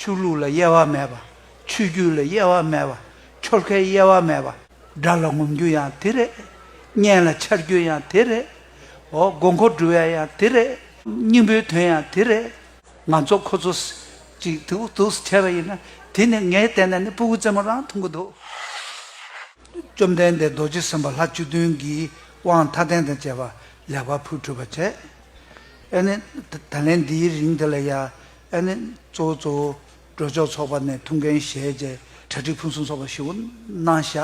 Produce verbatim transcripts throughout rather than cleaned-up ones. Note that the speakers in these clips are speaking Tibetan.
ཆོས་ལུགས་ལ་དབྱེ་བ་མེད་པ། ཆོས་བརྒྱུད་ལ་དབྱེ་བ་མེད་པ། ཆོལ་ཁའི་དབྱེ་བ་མེད་པ། དགྲ་ལ་ངོམ་རྒྱུ་ཡང་དེ་རེད། གཉེན་ལ་འཆར་རྒྱུ་ཡང་དེ་རེད། འོ་མགོ་འཁོར་སྒྲུབ་ཡ་ཡང་དེ་རེད། སྙིང་པོའི་དོན་ཡང་དེ་རེད། ང་ཚོ་ཁོ་ཚོ་ཅིག་དུག་དུག་བྱས་པ་ཡིན་ན། དེ་ནི་ངས་བལྟས་ན་ནི་སྤུ་གུ་རྩེད་མོ་རང་མཐོང་གི་འདུག་བཅོམ་ལྡན་འདས་རྡོ་རྗེ་སེམས་དཔའ་ལྷ་བཅུ་བདུན་གྱིས་དབང་མཐའ་རྟེན་དང་བཅས་པ་ལེགས་པར་ཕུལ་གྲུབ་པ་བྱས། ཨ་ནི་ད་ད་ལན་འདིའི་རིང་འདི་ལ་ཡ། ཨ་ནི་གཙོ་བོ་གཙོ་བོ་འབྲོག་ཕྱོགས་ཚོགས་པ་ནས་ཐུགས་འགན་བཞེས་བྱས་གྲ་སྒྲིག་ཕུན་སུམ་ཚོགས་པ་ཞིག་གནང་ཤག་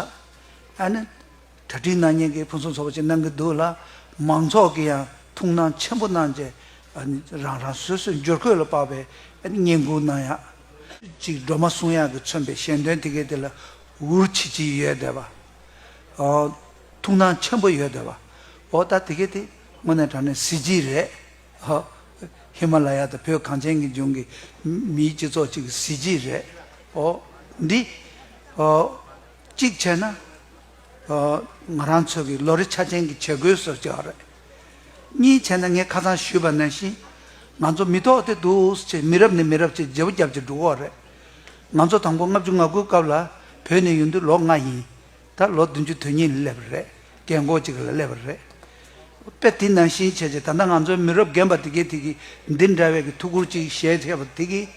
ཨ་ནི་གྲ་སྒྲིག་གནང་མཁན་གྱིས་ཕུན་སུམ་ཚོགས་པ་ཅིག་གནང་གི་འདུག་ལ། མང་ཚོགས་ཀྱིས་ཡང་ཐུགས་སྣང་ཆེན་པོ་གནང་བྱས། ཨ་ནི་རང་རང་སོ་སོའི་འབྱོར་འཁོས་ལ་དཔག་པའི་ཨ་ནི་བསྙེན་བཀུར་གནང་ཡག་ཅིག་སྒྲོལ་མ་གསུང་ཡག་གིས་མཚོན་པའི་ཞལ་འདོན་དེ་གའི་དེ་ལ་འུར་ཆི་ཆི་ཡོད་བསྡད་པ། ཨོ། ཐུགས་སྣང་ཆེན་པོ་ཡོད་བསྡད་པ། ཨོ་ད་དེ་གའི་དེ་དངོས་གནས་དྲང་གནས་གཟི་བརྗིད་རེད། ཨོ། ཧི་མ་ལ་ཡ་དང་བོད་གངས་ཅན་གྱི་ལྗོངས་ཀྱི་མིའི་སྤྱི་ཚོགས་ཅིག་གི་གཟི་བརྗིད་རེད། ཨོ། འདི། ཨོ། གཅིག་བྱས་ན། ཨོ། ང་རང་ཚོ་གི་ལོ་རེ་འཆར་ཅན་གྱི་བྱེད་སྒོའི་སོར་ཅིག་རེད། གཉིས་བྱས་ན་ངས་ཁ་སང་ཞུས་པ་ནང་བཞིན། ང་ཚོ་མི་ཐོག་དེ་འདུག་ཅེས་མི་རབས་ནས་མི་རབས་ཅིག་བརྗེ་པོ་བརྒྱབ་ཅིག་འགྲོ་གི་རེད། ང་ཚོ་དང་པོ་ལྔ་བཅུ་ང་དགུའི་སྐབས་ལ་བོད་ནས་ཡོང་དུས་ལོ་ལྔ་ཡིན། ད་ལོ་བདུན་ཅུ་དོན་གཉིས་ལ་སླེབས་པ་རེད། རྒན་གོག་ཅིག་ལ་སླེབས་པ་རེད། དཔེ་དེ་ནང་བཞིན་བྱས་བྱས་ད་ལྟ་ང་ཚོའི་མི་རབས་རྒན་པ་དེ་གས་དེ་གིས་འདི་འདྲ་བའི་གི་ཐུགས་ཁུར་ཅིག་བཞེས་བྱས་པ་དེ་གིས།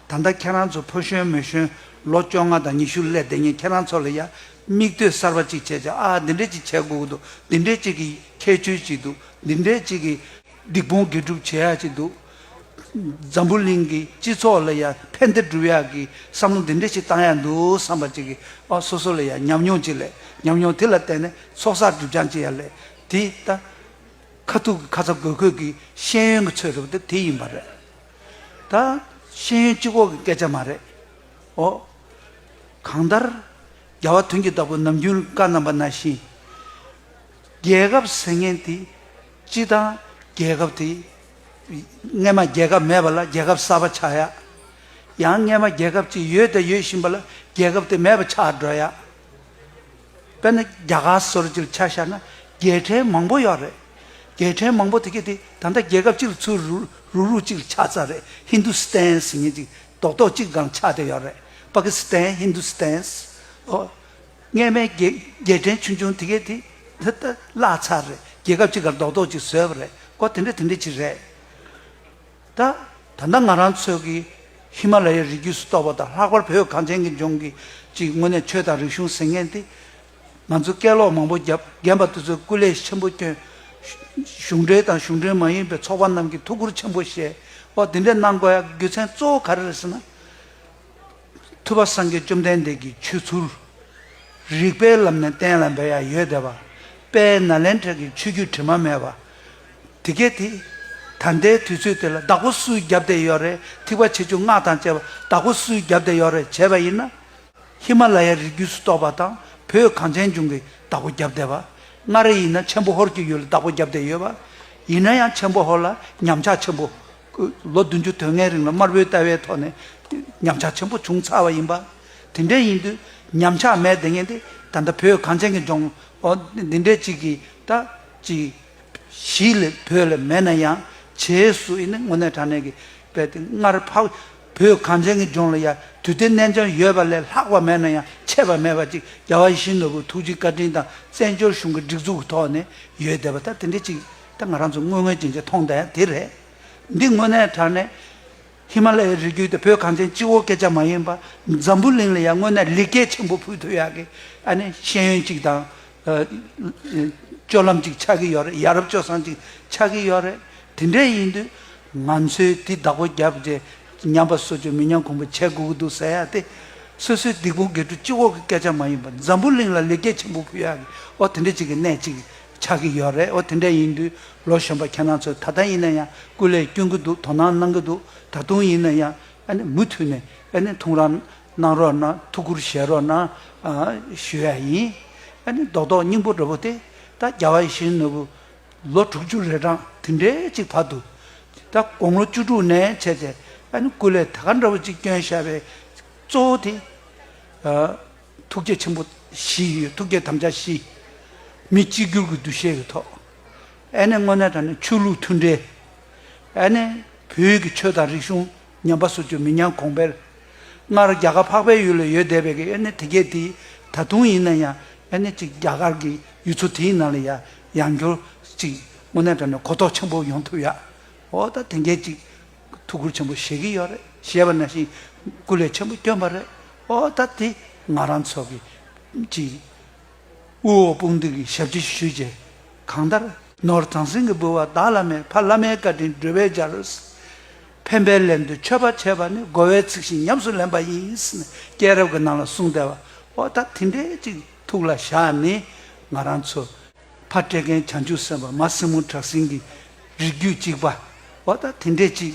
ད་ལྟ་ཁྱེད་རང་ཚོ་ཕོ་གཞོན་མོ་གཞོན་ལོ་བཅོ་ལྔ་དང་ཉི་ཤུ་སླེབས་བསྡད་མཁན་ཁྱེད་རང་ཚོ་ལ་ཡ་མིག་ལྟོས་གསར་པ་ཅིག་བྱས་བྱས། ཨ་འདི་འདྲས་ཅིག་བྱེད་དགོས་ཀྱི་འདུག་འདི་འདྲས་ཅིག་གི་ཁྱད་ཆོས་ཅིག་འདུག་འདི་འདྲས་ཅིག་གི་སྡིག་སྤོང་དགེ་སྒྲུབ་བྱེད་ཡག་ཅིག་འདུག་འཛམ་བུ་གླིང་གི་སྤྱི་ཚོགས་ལ་ཡང་ཕན་བདེ་སྒྲུབ་ཡག་གི་བསམ་བློ་འདི་འདྲ་ཞིག་བཏང་ཡག་འདུག་བསམ་པ་ཅིག་གི། ཨ་སོ་སོ་ལ་ཡང་ཉམས་མྱོང་ཅིག་སླེབས། ཉམས་མྱོང་དེ་ལ་བརྟེན་ནས་ཚོགས་བསགས་སྒྲིབ་སྦྱང་ཅིག་ཡང་སླེབས། དེ་ད་ཁ་ཐུག་གི་ཁ་ཚ་དགོས་མཁོ་གི་ཤེས་ཡོན་གྱི་ཚོད་རེད་པ། དེ་དེ་ཡིན་པ་རེད། ད་ཤེས་ཡོན་གཅིག་པོ་གི་སྐད་ཆ་མ་རེད། ཨོ། གང་ལྟར། རྒྱལ་བ་དོན་གྱི་བདག་པོས་ནམ་རྒྱུན་བཀའ་གནང་པ་ནང་བཞིན། རྒྱལ་ཁབ་ཟེར་མཁན་དེ། སྤྱི་བཏང་རྒྱལ་ཁབ་དེ། སྔས་མ་རྒྱལ་ཁབ་མེད་པ་ལ་རྒྱལ་ཁབ་གསར་པ་ཆགས་ཡག་ཡང་སྔས་མ་རྒྱལ་ཁབ་ཅིག་ཡོད་དང་ཡོད་བཞིན་པ་ལ་རྒྱལ་ཁབ་དེ་མེད་པ་ཆགས་འགྲོ་ཡག་དཔེར་ན་རྒྱ་གར་སོར་ཅིག་ཆ་བཞག་ན་རྒྱལ་ཕྲན་མང་པོ་ཡོད་རེད། རྒྱལ་ཕྲན་མང་པོ་དེ་གས་དེ་ད་ལྟ་རྒྱལ་ཁབ་གཅིག་ལ་ཚུར་རུག་རུག་རུག་གཅིག་ལ་ཆགས་ཚར་རེད། ཧིན་དུ་སི་ཐན་ཟེར་མཁན་ཅིག་རྡོག་རྡོག་གཅིག་སྒང་ཆགས་བསྡད་ཡོད་རེད། པ་ཀི་སི་ཐན། ཧིན་དུ་སི་ཐན། ཨོ། སྔས་མའི་རྒྱལ་རྒྱལ་ཕྲན་ཆུང་ཆུང་དེ་གས་དེ་ད་ལྟ་བརླག་ཚར་རེད། རྒྱལ་ཁབ་གཅིག་ག་རྡོག་རྡོག་གཅིག་བཟོས་པ་རེད། ཀོ་དེ་འདྲ་དེ་འདྲ་ཅིག་རེད། ད་ད་ལྟ་ང་རང་ཚོའི་གི་ཧི་མ་ལ་ཡའི་རི་རྒྱུད་སུ་གཏོགས་པ་དང་ལྷག་པར་བོད་གངས་ཅན་གྱི་ལྗོངས་ཀྱི་ཅིག་དངོས་གནས་ཆོས་དང་རིག་གཞུང་ཟེར་མཁན་དེ། ང་ཚོ་སྐད་ལོག་མང་པོ་བརྒྱབ། རྒན་པ་དེ་ཚོས་སྐུ་ལས་ཆེན་པོ་བསྐྱོན། གཞུང་འབྲེལ་དང་གཞུང་འབྲེལ་མ་ཡིན་པའི་ཚོགས་པ་རྣམས་ཀྱིས་ཐུགས་ཁུར་ཆེན་པོ་བཞེས། ཨོ་དེ་འདྲ་གནང་དགོས་ཡག་རྒྱུ་མཚན་གཙོ་བོ་ག་རེ་རེད་ཟེར་ན། ཐུབ་པ་སངས་རྒྱས་བཅོམ་ལྡན་འདས་ཀྱི་ཆོས་ཚུལ། རིགས་པའི་ལམ་ནས་གཏན་ལ་འབེབས་ཡག་ཡོད་བསྡད་པ། དཔལ་ནཱ་ལེནྡྲ་གི་ཆོས་བརྒྱུད་དྲི་མ་མེད་པ། དེ་གས་དེ། ད་ལྟའི་དུས་ཚོད་དེ་ལ་བདག་པོ་སུས་བརྒྱབ་བསྡད་ཡོད་རེད། ཐེག་པ་ཆེ་ཆུང་སྔགས་དང་བཅས་པ་བདག་པོ་སུས་བརྒྱབ་བསྡད་ཡོད་རེད་བྱས་པ་ཡིན་ན། ཧི་མ་ལ་ཡའི་རི་རྒྱུད་སུ་གཏོགས་པ་དང་བོད་གངས་ཅན་ལྗོངས་ཀྱིས་བདག་པོ་བརྒྱབ་བསྡད་པ། སྔར་ཡིན་ན་ཆེན་པོ་ཧོར་གྱི་ཡུལ་ལ་བདག་པོ་བརྒྱབ་བསྡད་ཡོད་པ། ཡིན་ན་ཡང་ཆེན་པོ་ཧོར་ལ་ཉམས་ཆག་ཆེན་པོ། ལོ་བདུན་ཅུ་དོན་ལྔའི་རིང་ལ་དམར་པོའི་ལྟ་བའི་ཐོག་ནས་ཉམས་ཆག་ཆེན་པོ་བྱུང་ཚར་བ་ཡིན་པ། དེ་འདྲ་ཡིན་དུས་ཉམས་ཆག་མེད་བསྡད་མཁན་དེ་ད་ལྟ་བོད་གངས་ཅན་གྱི་ལྗོངས། འོ་འདི་འདྲའི་ཅིག་གིས་ད་ཅིག་གཞིས་ལ་བོད་ལ་མེད་ན་ཡང་བྱེས་སུ་ཡིན་ན་དངོས་གནས་དྲང་གནས་ཀྱི་དཔེ་དེ་སྔར་འཕགས་བོད་གངས་ཅན་གྱི་ལྗོངས་ལ་ཡང་དུས་བདེ་གནས་འཇམ་ཡོད་པ་ལས་ལྷག་པ་མེད་ན་ཡང་ཆད་པ་མེད་པ་ཅིག་རྒྱལ་བ་ཡིད་བཞིན་ནོར་བུ་ཐུགས་རྗེ་བཀའ་དྲིན་དང་བཙན་བྱོལ་གཞུང་གི་སྒྲིག་འཛུགས་ཀྱི་ཐོག་ནས་ཡོད་བསྡད་པ། ད་དེ་འདྲ་ཅིག་ད་ང་རང་ཚོ་དངོས་དངོས་བྱས་བྱས་མཐོང་བསྡད་ཡ་དེ་རེད། འདི་དངོས་གནས་དྲང་གནས། ཧི་མ་ལ་ཡའི་རི་རྒྱུད་དེ་བོད་གངས་ཅན་གཅིག་པོ་སྐད་ཆ་མ་ཡིན་པ། འཛམ་བུ་གླིང་ལ་ཡང་དངོས་གནས་ལེགས་སྐྱེས་ཆེན་པོ་ཕུལ་ཐུབ་ཡག་གི་ཨ་ནི་ཤེས་ཡོན་གཅིག་དང་། ཨ། སྤྱོད་ལམ་གཅིག་ཆགས་ཀྱི་ཡོད་རེད། ཡ་རབས་སྤྱོད་བཟང་གཅིག་ཆགས་ཀྱི་ཡོད་རེད། དེ་འདྲ་ཡིན་དུས་ང་ཚོས་དེ་བདག་པོ་བརྒྱབ་རྗེས་ཉམས་པ་སོར་ཆུད་མི་ཉམས་གོང་འཕེལ་བྱེད་དགོས་ཀྱི་འདུག་ཟེར་ཡ་དེ། སོ་སོའི་སྡིག་སྤོང་དགེ་སྒྲུབ་གཅིག་པོ་གི་སྐད་ཆ་མ་ཡིན་པ། འཛམ་བུ་གླིང་ལ་ལེགས་སྐྱེས་ཆེན་པོ་ཕུལ་ཡག་གི་ཨོ་དེ་འདྲ་གཅིག་གི་གནས་གཅིག་ཆགས་ཀྱི་ཡོད་རེད། འོ་དེ་འདྲ་ཡིན་དུས་ལོ་གཞོན་པ་ཁྱེད་རང་ཚོས་ད་ལྟ་ཡིན་ན་ཡང་སྐུ་ལས་བསྐྱོན་གྱི་འདུག་དོ་སྣང་གནང་གི་འདུག་ད་དུང་ཡིན་ན་ཡང་ཨ་ནི་མུ་མཐུད་ནས་ཨ་ནི་ཐུགས་རང་གནང་རོགས་གནང་། ཐུགས་ཁུར་བཞེས་རོགས་གནང་། ཨ། ཞུ་ཡ་ཡིན། ཨ་ནི་རྡོག་རྡོག་སྙིང་པོ་འདྲ་པོ་དེ་ད་རྒྱལ་བ་ཡིད་བཞིན་ནོར་བུ་ལོ་དྲུག་ཅུ་རེ་གྲངས་དེ་འདྲའི་ཅིག་བར་དུ། ད་དགུང་ལོ་བཅུ་དྲུག་ནས་བྱས་ཏེ་ཨ་ནི་སྐུ་ལས་ད་ག་འདྲ་པོ་ཅིག་བསྐྱོན་བཞག་པའི་གཙོ་བོ་དེ། ཨ། ཐུགས་བསྐྱེད་ཆེན་པོ་བཞི་ཡོད། ཐུགས་བསྐྱེད་དམ་བཅའ་བཞི། མི་གཅིག་གྱུར་གྱི་འདུ་ཤེས་ཀྱི་ཐོག་ཨ་ནི་དངོས་གནས་དྲང་གནས་ཆོས་ལུགས་མཐུན་འབྲེལ། ཨ་ནི་བོད་ཀྱི་ཆོས་དང་རིག་གཞུང་ཉམས་པ་སོར་ཆུད་མི་ཉམས་གོང་འཕེལ། སྔར་རྒྱ་གར་འཕགས་པའི་ཡུལ་ལ་ཡོད་བསྡད་པའི་གི་ཨ་ནི་དེ་གས་དེ་ད་དུང་ཡིན་ན་ཡང་ཨ་ནི་ཅིག་རྒྱ་གར་གི་ཡུལ་ཚོ་དེའི་ནང་ལ་ཡང་ཡང་བསྐྱར་ཅིག་དངོས་གནས་དྲང་གནས་གོ་རྟོགས་ཆེན་པོ་ཡོང་ཐུབ་ཡ། འོ་ད་དེ་འདྲའི་ཅིག་ཐུགས་ཁུར་ཆེན་པོ་བཞེས་ཀྱི་ཡོད་རེད། བཞེས་པ་ནང་བཞིན་སྐུ་ལས་ཆེན་པོ་བསྐྱོན་པ་རེད། འོ་ད་དེ་ང་རང་ཚོ་གི་ཅིག་དབུ་འོག་དཔུང་འདེགས་ཀྱི་ཞབས་ཕྱི་ཞུས་རྗེས་གང་ལྟར། ནོར་ཟང་ཟིང་གི་འབུལ་བ་བདག་བླ་མེད་ཕ་བླ་མའི་བཀའ་དྲིན་བགྲོད་པའི་རྒྱལ། ཕན་པའི་ལན་དུ་མཆོད་པ་བྱས་པ་ནི་དགོ་བའི་ཚིག་བཞིན་ཉམས་སུ་ལེན་པ་ཡིན་ཟེར་ནས་སྐྱེས་རབས་ཀྱི་ནང་ལ་གསུངས་བསྡད་པ། འོ་ད་དེ་འདྲའི་ཅིག་ཐུགས་ལ་བཞག་ནས་ང་རང་ཚོ་ཕ་བཀྲས་མཁན་བྱང་ཆུབ་སེམས་དཔའ་མ་སྲིན་མོ་བྲག་སྲིན་གྱི་རིགས་རྒྱུད་གཅིག་པ། འོ་ད་དེ་འདྲའི་ཅིག་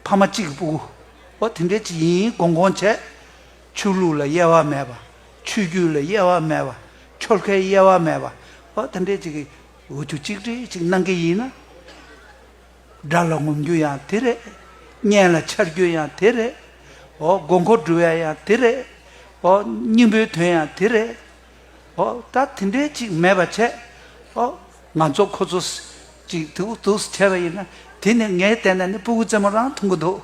ཕ་མ་གཅིག་གི་སྤུ་གུ། འོ་དེ་འདྲའི་ཅིག་ཡིན་དགོངས་དགོངས་བྱས། ཆོས་ལུགས་ལ་དབྱེ་བ་མེད་པ། ཆོས་བརྒྱུད་ལ་དབྱེ་བ་མེད་པ། ཆོལ་ཁའི་དབྱེ་བ་མེད་པ། འོ་དེ་འདྲའི་ཅིག་གི་འུ་ཚོ་གཅིག་སྒྲིལ་ཅིག་གནང་གི་ཡིན་ན། དགྲ་ལ་ངོམ་རྒྱུ་ཡང་དེ་རེད། གཉེན་ལ་འཆར་རྒྱུ་ཡང་དེ་རེད། འོ་མགོ་འཁོར་སྒྲུབ་ཡ་ཡང་དེ་རེད། འོ་སྙིང་པོའི་དོན་ཡང་དེ་རེད། འོ་ད་དེ་འདྲའི་ཅིག་མེད་པ་བྱས། འོ་ང་ཚོ་ཁོ་ཚོ་ཅིག་དུག་དུག་བྱས་པ་ཡིན་ན་དེ་ནི་ངས་བལྟས་ན་ནི་སྤུ་གུ་རྩེད་མོ་རང་མཐོང་གི་འདུག་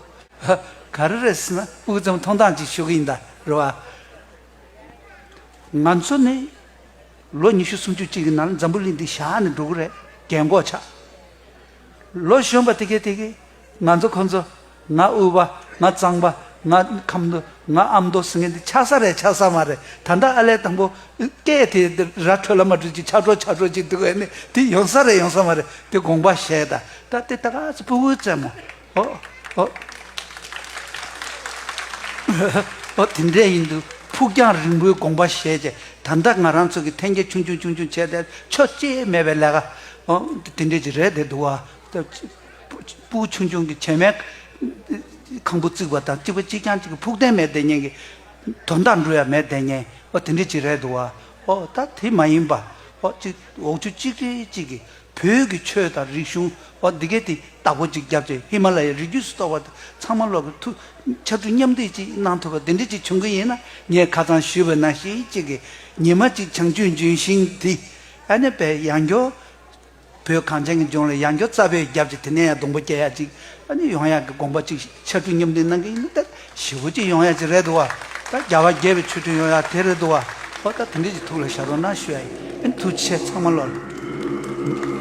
ག་རེ་རེད་ཟེར་ན་སྤུ་གུ་རྩེད་མོ་མཐོང་སྟངས་ཅིག་ཞུ་གི་ཡིན་ད་རེད་བ། ང་ཚོ་ནི་ལོ་ཉི་ཤུ་སུམ་ཅུ་ཅིག་གི་ནང་ལ་འཛམ་བུ་གླིང་འདི་བཞག་ནས་འགྲོ་གི་རེད། རྒན་གོག་ཆགས། ལོ་གཞོན་པ་དེ་གས་དེ་གས་ང་ཚོ་ཁོ་ཚོ་ང་དབུལ་པ་ང་གཙང་པ་ང་ཁམས་དོ་ང་ཨ་མདོ་ཟེར་མཁན་འདི་ཆགས་ས་རེད་ཆགས་ས་མ་རེད། ད་ལྟ་ཨ་ལས་དང་པོ་སྐད་དེ་ར་འཕྲོད་ལ་མ་འཕྲོད་ཅིག་ཆགས་འགྲོ་ཆགས་འགྲོ་ཅིག་འདུག་ཨ་ནི་དེ་ཡོང་ས་རེད་ཡོང་ས་མ་རེད། དེ་དགོངས་པ་བཞེས་ད་ད་དེ་ད་ག་ཚོད་སྤུ་གུའི་རྩེད་མོ། ཨོ། ཨོ། ཨོ་དེ་འདྲས་ཡིན་དུས་ཕུགས་རྒྱང་རིང་པོའི་དགོངས་པ་བཞེས་རྗེས་ད་ལྟ་ང་རང་ཚོ་གི་འཐེན་འཁྱེར་ཆུང་ཆུང་ཆུང་ཆུང་བྱས་ཏེ་ཆོ་ཅེས་མེད་པའི་ལས་ཀ་ཨོ་དེ་འདྲས་ཅིག་རེད་དེ་འདུག་བ། སྤུ་གུ་ཆུང་ཆུང་གི་བྱེ་མའི་ཁང་བུ་བརྩིགས་པ་དང་གཅིག་པ་གཅིག་རྐྱང་གཅིག་གི་ཕུགས་བརྟན་མེད་བསྡད་མཁན་གྱི་དོན་དག་འགྲུབ་ཡ་མེད་བསྡད་མཁན་ཨོ་དེ་འདྲས་ཅིག་རེད་འདུག་བ། ཨོ་ད་དེ་མ་ཡིན་པ་ཨོ་གཅིག་འོག་ཆུ་གཅིག་རེ་གཅིག་གི་བོད་ཀྱི་ཆོས་དང་རིག་གཞུང་འོ་འདི་གས་དེ་བདག་པོ་གཅིག་བརྒྱབ་བྱས་ཧི་མ་ལ་ཡའི་རི་རྒྱུད་སུ་གཏོགས་པ་ཚང་མ་ལོག་གི་ཐུགས་ཕྱར་གྲུ་མཉམ་འདེགས་གཅིག་གནང་ཐུབ་པ་འདི་འདྲ་གཅིག་བྱུང་གི་ཡིན་ན་ངས་ཁ་སང་ཞུས་པ་ནང་བཞིན་གཅིག་གི་ཉི་མ་གཅིག་བྱང་ཆུབ་ལྗོན་ཤིང་འདི་ཨ་ནི་བས་ཡང་སྐྱར་བོད་གངས་ཅན་གྱི་ལྗོངས་ལ་ཡང་སྐྱར་རྩ་བས་བརྒྱབ་བྱས་དེ་ནས་ཡང་སྡོང་པོ་སྐྱེ་ཡ་གཅིག་ཨ་ནི་ཡོང་ཡག་གི་དགོངས་པ་གཅིག་ཕྱར་གྲུ་མཉམ་འདེགས་གནང་གི་ཡིན་ན་ད་ཞེ་པོ་གཅིག་ཡོང་ཡག་གཅིག་རེད་འདུག་བ། ད་རྒྱལ་བ་དགྱེས་པའི་ཆོ་འཕྲུལ་ཡོང་ཡག་དེ་རེད་འདུག་བ། ཨོ་ད་དེ་འདྲ་གཅིག་ཐུགས་ལ་བཞག་རོགས་གནང་ཞུ་ཡ་ཡིན། ཨ་ནི་ཐུགས་རྗེ་ཆེ་ཚང་མ་ལོག་ལ།